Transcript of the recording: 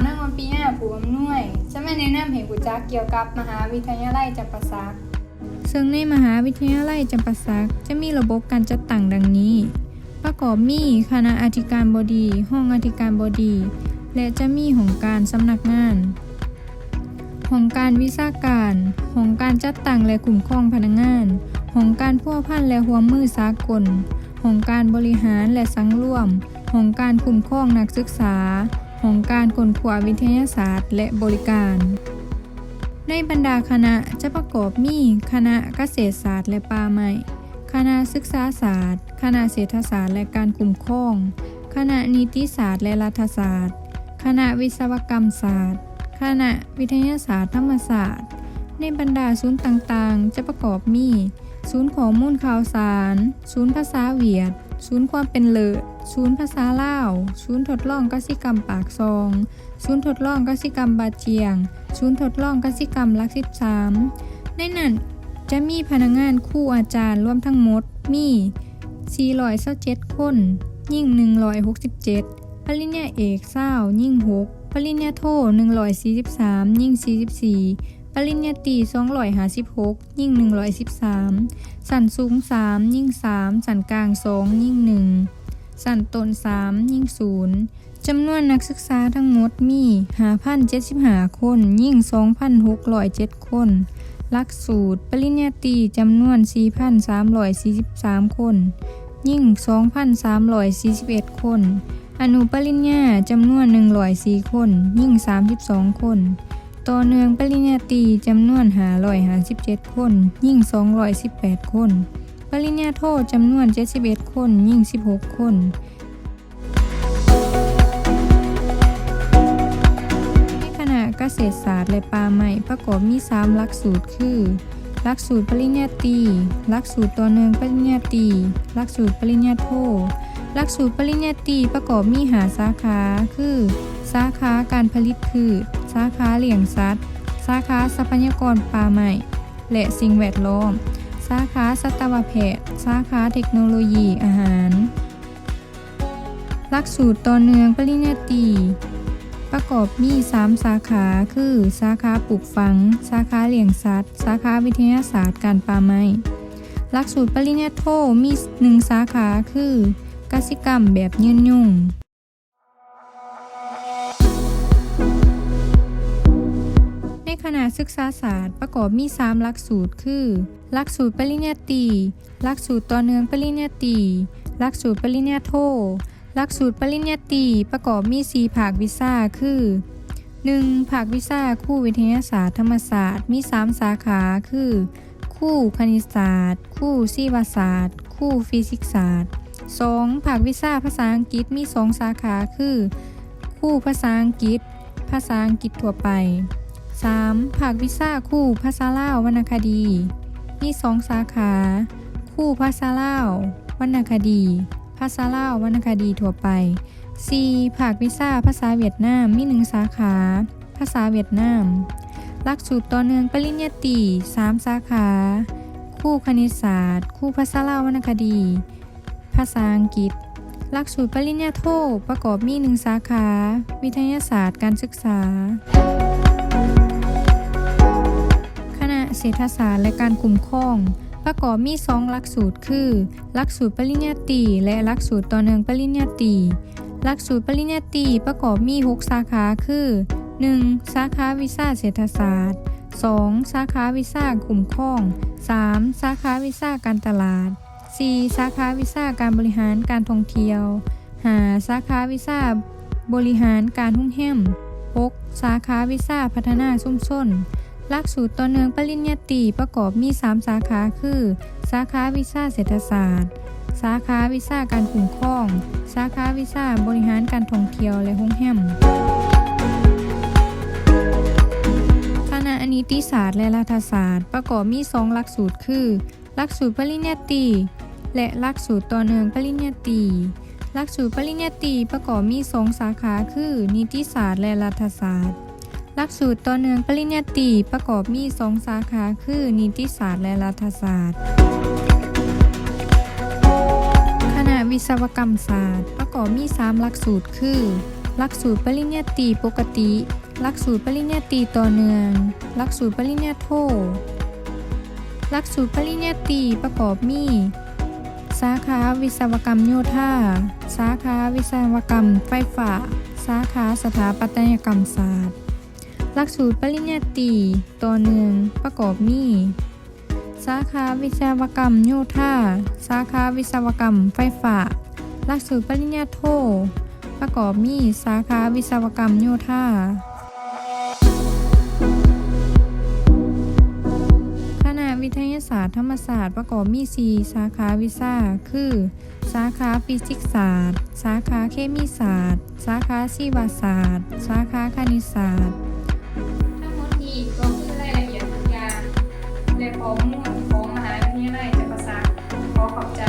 ນາງ ອອມປິຍາ ຜູ້ອຳນວຍ ຈະມາແນະນຳໃຫ້ຮູ້ຈັກກ່ຽວກັບມະຫາວິທະຍາໄລຈຳປາສັກ. ເຊິ່ງໃນມະຫາວິທະຍາໄລຈຳປາສັກຈະມີລະບົບການຈັດຕັ້ງດັ່ງນີ້: ປະກອບມີຄະນະອະທິການບໍດີ, ຮອງອະທິການບໍດີ ແລະ ຈະມີຫ້ອງການສຳນັກງານ, ຫ້ອງການວິຊາການ, ຫ້ອງການຈັດຕັ້ງ ແລະ ຄຸ້ມຄອງພະນັກງານ, ຫ້ອງການພົວພັນ ແລະ ຮ່ວມມືສາກົນ, ຫ້ອງການບໍລິຫານ ແລະ ສັງລວມ, ຫ້ອງການຄຸ້ມຄອງນັກສຶກສາ, ຫ້ອງການຄົ້ນຄວ້າວິທະຍາສາດ ແລະ ບໍລິການ. ໃນບັນດາຄະນະຈະປະກອບມີ ຄະນະກະເສດສາດ ແລະ ປ່າໄມ້, ຄະນະສຶກສາສາດ, ຄະນະເສດຖະສາດ ແລະ ການຄຸ້ມຄອງ, ຄະນະນິຕິສາດ ແລະ ລັດຖະສາດ, ຄະນະວິສະວະກຳສາດ, ຄະນະວິທະຍາສາດທຳມະຊາດ. ໃນບັນດາສູນຕ່າງໆ ຈະປະກອບມີ ສູນຂໍ້ມູນຂ່າວສານ, ສູນພາສາຫວຽດ, ສູນຄວາມເປັນເລີດ, ສູນພາສາລາວ, ສູນທົດລອງກະສິກຳປາກຊ່ອງ, ສູນທົດລອງກະສິກຳບາຈຽງ, ສູນທົດລອງກະສິກຳຫຼັກສິບສາມ. ໃນນັ້ນຈະມີພະນັກງານ, ຄູ, ອາຈານ ລວມທັງໝົດມີສີ່ຮ້ອຍຊາວເຈັດຄົນ, ຍິງໜຶ່ງຮ້ອຍຫົກສິບເຈັດ, ປະລິນຍາເອກຊາວ, ຍິງຫົກ, ປະລິນຍາໂທໜຶ່ງຮ້ອຍສີ່ສິບສາມ, ຍິງສີ່ສິບສີ່, ປະລິນຍາຕີສອງຮ້ອຍຫ້າສິບຫົກ, ຍິງໜຶ່ງຮ້ອຍສິບສາມ, ຊັ້ນສູງສາມ, ຍິງສາມ, ຊັ້ນກາງສອງ, ຍິງໜຶ່ງ, ຊັ້ນຕົ້ນສາມ, ຍິງສູນ. ຈຳນວນນັກສຶກສາທັງໝົດມີຫ້າພັນເຈັດສິບຫ້າຄົນ, ຍິງສອງພັນຫົກຮ້ອຍເຈັດຄົນ. ຫຼັກສູດປະລິນຍາຕີຈຳນວນສີ່ພັນສາມຮ້ອຍສີ່ສິບສາມຄົນ, ຍິງສອງພັນສາມຮ້ອຍສີ່ສິບເອັດຄົນ. ອະນຸປະລິນຍາຈຳນວນໜຶ່ງຮ້ອຍສີ່ຄົນ, ຍິງສາມສິບສອງຄົນ. ຕໍ່ເນື່ອງປະລິນຍາຕີຈຳນວນຫ້າຮ້ອຍຫ້າສິບເຈັດຄົນ, ຍິງສອງຮ້ອຍສິບແປດຄົນ. ປະລິນຍາໂທຈຳນວນເຈັດສິບເອັດຄົນ, ຍິງສິບຫົກຄົນ. ໃນຄະນະກະເສດສາດ ແລະ ປ່າໄມ້ ປະກອບມີສາມຫຼັກສູດຄື ຫຼັກສູດປະລິນຍາຕີ, ຫຼັກສູດຕໍ່ເນື່ອງປະລິນຍາຕີ, ຫຼັກສູດປະລິນຍາໂທ. ຫຼັກສູດປະລິນຍາຕີປະກອບມີຫ້າສາຂາ ຄື ສາຂາການຜະລິດພືດ, ສາຂາລ້ຽງສັດ, ສາຂາຊັບພະຍາກອນປ່າໄມ້ ແລະ ສິ່ງແວດລ້ອມ, ສາຂາສັດຕະວະແພດ, ສາຂາເຕັກໂນໂລຢີອາຫານ. ຫຼັກສູດຕໍ່ເນື່ອງປະລິນຍາຕີປະກອບມີສາມສາຂາ ຄື ສາຂາປູກຝັງ, ສາຂາລ້ຽງສັດ, ສາຂາວິທະຍາສາດການປ່າໄມ້. ຫຼັກສູດປະລິນຍາໂທມີໜຶ່ງສາຂາ ຄື ກະສິກຳແບບຍືນຍົງ. ໃນຄະນະສຶກສາສາດປະກອບມີສາມຫຼັກສູດ ຄື ຫຼັກສູດປະລິນຍາຕີ, ຫຼັກສູດຕໍ່ເນື່ອງປະລິນຍາຕີ, ຫຼັກສູດປະລິນຍາໂທ. ຫຼັກສູດປະລິນຍາຕີປະກອບມີສີ່ພາກວິຊາ ຄື ໜຶ່ງ ພາກວິຊາຄູວິທະຍາສາດທຳມະຊາດ ມີສາມສາຂາ ຄື ຄູຄະນິດສາດ, ຄູຊີວະສາດ, ຄູຟີຊິກສາດ. ສອງ ພາກວິຊາພາສາອັງກິດ ມີສອງສາຂາ ຄື ຄູພາສາອັງກິດ, ພາສາອັງກິດທົ່ວໄປ. ສາມ ພາກວິຊາຄູພາສາລາວວັນນະຄະດີ ມີສອງສາຂາ ຄູພາສາລາວວັນນະຄະດີ, ພາສາລາວວັນນະຄະດີທົ່ວໄປ. ສີ່ ພາກວິຊາພາສາຫວຽດນາມ ມີໜຶ່ງສາຂາ ພາສາຫວຽດນາມ. ຫຼັກສູດຕໍ່ເນື່ອງປະລິນຍາຕີ ສາມສາຂາ ຄູຄະນິດສາດ, ຄູພາສາລາວວັນນະຄະດີ, ພາສາອັງກິດ. ຫຼັກສູດປະລິນຍາໂທປະກອບມີໜຶ່ງສາຂາ ວິທະຍາສາດການສຶກສາ. ຄະນະເສດຖະສາດ ແລະ ການຄຸ້ມຄອງ ປະກອບມີສອງຫຼັກສູດ ຄື ຫຼັກສູດປະລິນຍາຕີ ແລະ ຫຼັກສູດຕໍ່ເນື່ອງປະລິນຍາຕີ. ຫຼັກສູດປະລິນຍາຕີປະກອບມີຫົກສາຂາ ຄື ໜຶ່ງ ສາຂາວິຊາເສດຖະສາດ, ສອງ ສາຂາວິຊາຄຸ້ມຄອງ, ສາມ ສາຂາວິຊາການຕະຫຼາດ, ສີ່ ສາຂາວິຊາການບໍລິຫານການທ່ອງທ່ຽວ, ຫ້າ ສາຂາວິຊາບໍລິຫານການໂຮງແຮມ, ຫົກ ສາຂາວິຊາພັດທະນາຊຸມຊົນ. ຫຼັກສູດຕໍ່ເນື່ອງປະລິນຍາຕີປະກອບມີສາມສາຂາ ຄື ສາຂາວິຊາເສດຖະສາດ, ສາຂາວິຊາການຄຸ້ມຄອງ, ສາຂາວິຊາບໍລິຫານການທ່ອງທ່ຽວ ແລະ ໂຮງແຮມ. ຄະນະນິຕິສາດ ແລະ ລັດຖະສາດ ປະກອບມີສອງຫຼັກສູດ ຄື ຫຼັກສູດປະລິນຍາຕີ ແລະ ຫຼັກສູດຕໍ່ເນື່ອງປະລິນຍາຕີ. ຫຼັກສູດປະລິນຍາຕີປະກອບມີສອງສາຂາ ຄື ນິຕິສາດ ແລະ ລັດຖະສາດ. ຫຼັກສູດຕໍ່ເນື່ອງປະລິນຍາຕີປະກອບມີສອງສາຂາ ຄື ນິຕິສາດ ແລະ ລັດຖະສາດ. ຄະນະວິສະວະກຳສາດປະກອບມີສາມຫຼັກສູດ ຄື ຫຼັກສູດປະລິນຍາຕີປົກກະຕິ, ຫຼັກສູດປະລິນຍາຕີຕໍ່ເນື່ອງ, ຫຼັກສູດປະລິນຍາໂທ. ຫຼັກສູດປະລິນຍາຕີປະກອບມີ ສາຂາວິສະວະກຳໂຍທາ, ສາຂາວິສະວະກຳໄຟຟ້າ, ສາຂາສະຖາປັດຕະຍະກຳສາດ. ຫຼັກສູດປະລິນຍາຕີຕໍ່ເນື່ອງປະກອບມີ ສາຂາວິສະວະກຳໂຍທາ, ສາຂາວິສະວະກຳໄຟຟ້າ. ຫຼັກສູດປະລິນຍາໂທປະກອບມີ ສາຂາວິສະວະກຳໂຍທາ. ຄະນະວິທະຍາສາດທຳມະຊາດປະກອບມີ ສີ່ ສາຂາວິຊາ ຄື ສາຂາຟີຊິກສາດ, ສາຂາເຄມີສາດ, ສາຂາຊີວະສາດ, ສາຂາຄະນິດສາດ. ທັງໝົດນີ້ກໍຄືລາຍລະອຽດທຸກຢ່າງ ແລະ ຂໍ້ມູນຂອງມະຫາວິທະຍາໄລຈຳປາສັກ. ຂໍຂອບໃຈ.